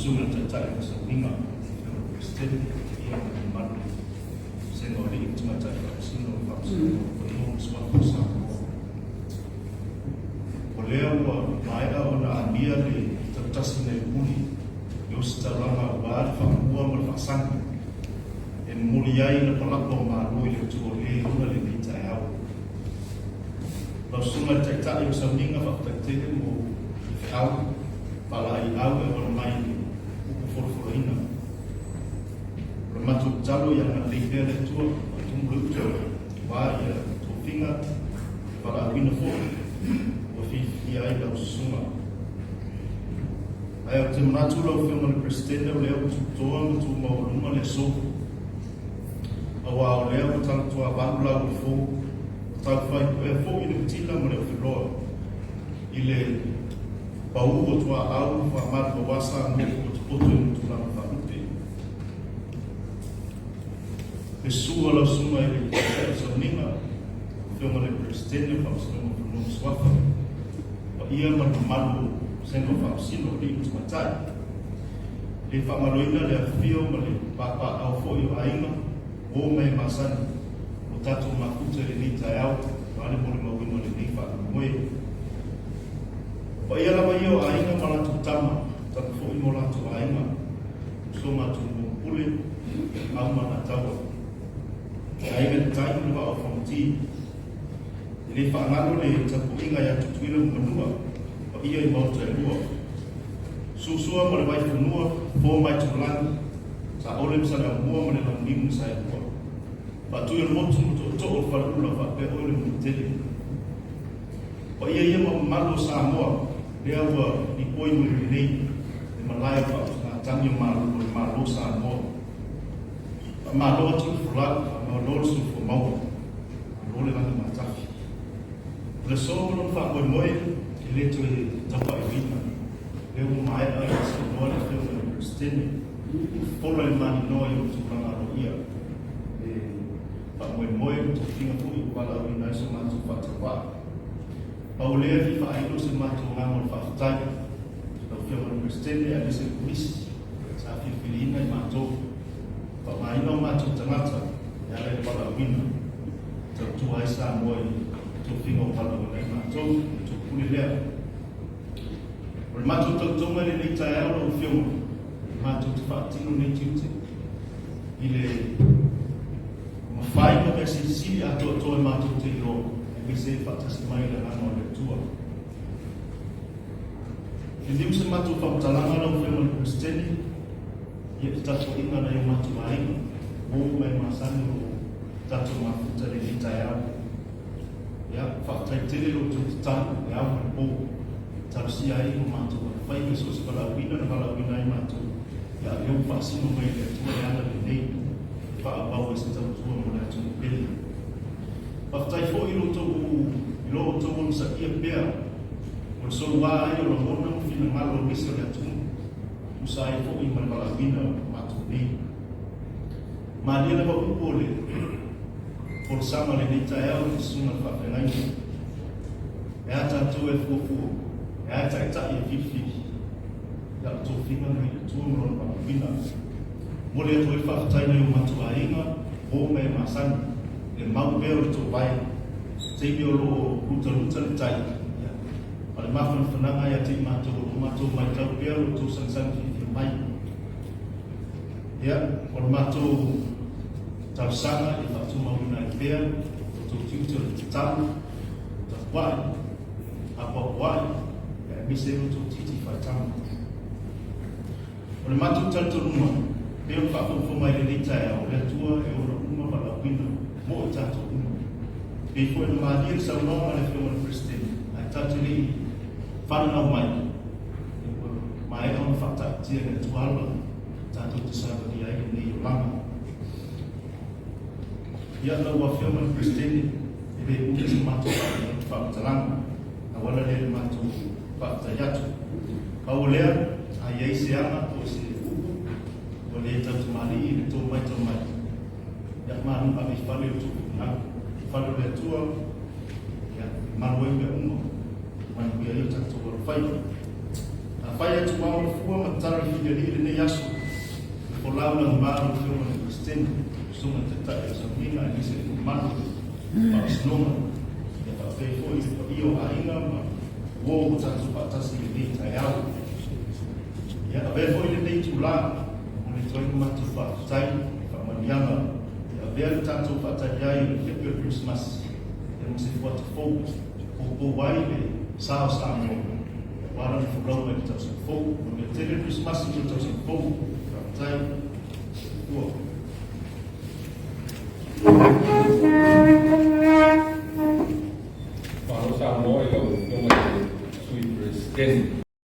Susuga i le Taitai o Sauniga, Afioga i le Peresetene, paia ma le mamalu i le Vasega o Alii ma Tamaitai Faamasino o le Faamasinoga o Fanua ma Suafa o Samoa. O lea ua maea ona amia le tautasi nai puli le ositaulaga aua le faamua ma le faasagi e momoli ai lapalapa o malo i le Atua o le ona lenei taeao. Lau Susuga i le Taitai o Sauniga, faafetai tele mo le feau faalaeiau e auala mai i le upu folafolaina. O le matou tatalo ia agalelei pea le Atua faatumu le uta aua ia tofiga e valaauina foi ua fiafilia ai lau susuga. Ae ou te manatu lau Afioga i le Peresetene o lea ua tutoa ma tumaualuma le aso, aua o lea ua talatuavalu lau o le fou, ua taufaikuea foi le matila ma le ofeloa i le pau o tuaau ma faamalu aua Samoa ua potopoto i ona tulaga faalupe. Le susu a lau Susuga i le Taitai o Sauniga, Afioga i le Peresetene o Faamasinoga o Fanua ma Suafa, paia ma le mamalu o Vasega o Faamasino, alii ma tamaitai. E le faamaloina le afifio ma le papaaao foi o aiga, uo ma e masani ua tatou mafuta i lenei taeao aua le molimauina o lenei faamoemoe. O paia lava ia o aiga ma latou tama, tama foi ma o latou aiga, usoga a Tumua ma Pule, Ituau ma Alataua, le aiga i le tai ma le vaa o Fonoti. E le faagalo le tapuaiga ia Tutuila ma Manua, paia i maota e lua. Susua ma le Vaifanua, Fo ma Aitulagi, Saole ma Saleaaumua ma le Launiu na Saelua. Faatui o le motu ma tootoo o le Faleula faapea oe le Manuatele. Paia ia ma mamalu o Samoa, lea ua lipoi mai lenei le malae o le faautugatagi o Malo o le Malo o Samoa. Faamalo atu le folau, faamalo le soifua maua, malo le lagi matafi. O le aso ma lona faamoemoe e le toe tapaeoina, lea ua maea ona saunoa le Afioga i le Peresetene, fofola i le maninoa i ona tulaga aloaia, le faamoemoe ma tofiga foi ua valaauina ai so matou faatauvaa. Pau lea e fia faailo se matou agaga o le faafetai lau Afioga i le Peresetene aemaise le Komisi sa filifiliina i matou, faaaogaina o matou tagata e ala i le valaauina e tautua ai Samoa i tofiga ua valaauina ai matou, o le topule lea. O le matou tautoga i lenei taeao lau Afioga, e matou te faatino nei tiute i le mafai ma mea silisili atoatoa e matou te iloa, aemaise le faatasi mai o le Agaga o le Atua. Liliu se matou faamatalaga lau Afioga i le Peresetene, ia te tapuaiga a nai o matou aiga, uo ma e masani o lo o tatou mafuta i lenei taeao. Ia, faafetai tele lo outou tatalo i le ao ma le po, e talosia ai lo matou alofaiva i so o se valaauina na valaauina ai matou, ia a o lea ua faasino mai e le Atua le ala lenei e faaauau ai se tautua mo le atunuu pele. Faafetai foi i lo outou i lo outou onosaia pea o le soloa ai o lagona ma finagalo o nisi o le atunuu, e tusa ai foi ma le valaauina o matou nei. Malie lava upu o le folasaga o lenei taeao i le susuga i le faafeagaiga. E a tatou e fuafua, e a e taitai e filifili, ia o tofiga mai le Atua ma lona valaauina. Momoli atu ai le faafetai nai o matou aiga, o ma e masani, le mau pea o le toovae, taimi o lo o lutaluta le tai, ia, ma le mafanafanaga ia te i matou o lo o matou matau pea lo outou sagisagi fiafia mai. Ia, o le matou talosaga e faatumauina ai pea lo outou tiute o le tatalo, tapuai, apoapoai, aemaise ai lo outou titi faitama. O le matou talitonuga, pei ona faafogafoga i lenei taeao, o le Atua e ona uma valaauina mo i tatou uma. Pei foi ona malie le saunoaga a le Afioga i le Peresetene, ae tatou te le i fananau mai, ua maea ona faataatia e le Atua ala tatou te savalia ai lenei olaga. Ia, lau Afioga i le Peresetene, e le umi se matou faamatalaga, auala lea i le matou faafetai atu. Pau o lea, a i ai se aga po o se upu ua le tautamalii i le tou matau mai, ia malu ave i fale o le tou finagalo. Fale o le Atua, ia malu ai mea uma, manuia ai o tatou alofaiva. Afai e atuao le fua ma tatalo i filialii lenei. lagolagoma lau Afioga i le Peresetene, Susuga i le Taitai o le Sauniga aemaise le mamalu o le Faamasinoga, ia faapea ai foi le paia o aiga ma uo ua tatou faatasi i lenei taeao. Ia avea foi lenei itula e momoli atu ai le matou faafetai i faamanuiaga e avea le tatou faatali ai i le fepi o le Kerisimasi ia ma se fuata fou e poupou ai le sa o Samoa aua lana folauga i le tausaga fou. Manuia tele le Kerisimasi ma le tausaga fou. Faafetai. Soifua. Malo saunoa i lau Afioga i le Sui Peresetene.